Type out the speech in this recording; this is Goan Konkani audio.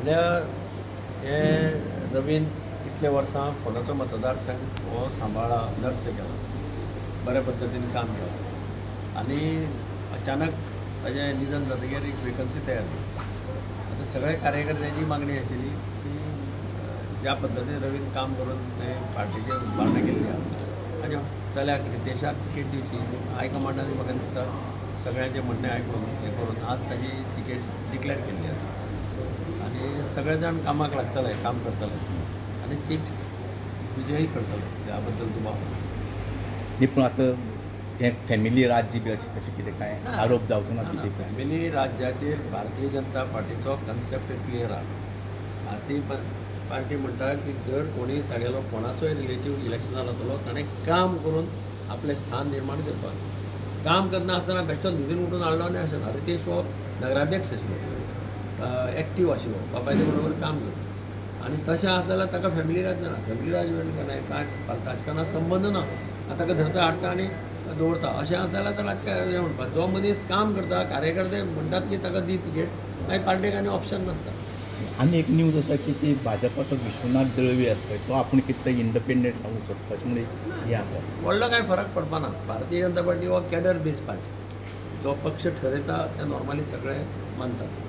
म्हणल्यार हे रवीन इतले वर्सां फोंडाचो मतदारसंघ हो सांबाळा नर्स केला, बऱ्या पद्दतीन काम केलां आनी अचानक ताजें निधन जातकीर एक वेकन्सी तयार जाली. आतां सगळ्या कार्यकर्त्यांची मागणी आशिल्ली की ज्या पद्दतीन रवीन काम करून ते पार्टीचें उबारणी केल्ली आहा ताच्या चल्याक रितेशाक तिकेट दिवची. हायकमांडान म्हाका दिसता सगळ्यांचें म्हणणें आयकून हें करून आज ताजी तिकेट डिक्लेर केल्ली आसा आनी सगळे जाण कामाक लागतले, काम करतले आनी सीट विजयी करतले, ह्या बद्दल दुबाव ना. न्ही, पूण आतां हें फॅमिली राज्य बी अशें तशें कितें कांय आरोप जावचो ना बीजेपीचेर? फॅमिली राज्याचेर भारतीय जनता पार्टीचो कन्सेप्ट क्लियर आहा. भारतीय पार्टी म्हणटा की जर कोणी तागेलो कोणाचोय रिलेटीव इलेक्शनाक वतलो ताणें काम करून आपलें स्थान निर्माण करपाक. काम करना आसतना बेश्टो न्हिदून उठून हाडलो आनी अशें ना. रितेश हो नगराध्यक्ष आशिल्लो, एक्टीव आशिल्लो, बापायच्या बरोबर काम करता आनी तशें आसा जाल्यार ताका फॅमिली राज्य ना. फॅमिली राज्य काय कांय राजकारणाक संबंद ना. आतां ताका धरता हाडटा आनी दवरता अशें आसा जाल्यार तर राजकारण हें म्हणपाक जो मनीस काम करता कार्यकर्ते म्हणटात की ताका दी तिकेट, मागीर पार्टेक आनी ऑप्शन नासता. आनी एक न्यूज आसा की ती भाजपाचो विश्वनाथ दळवी आसा पळय तो आपूण कितें तरी इंडिपेंडंट जावंक सोदता अशें म्हणून हें आसा. व्हडलो कांय फरक पडपा ना. भारतीय जनता पार्टी हो कॅडर बेज पार्टी, जो पक्ष ठरयता ते नॉर्मली सगळे मानतात.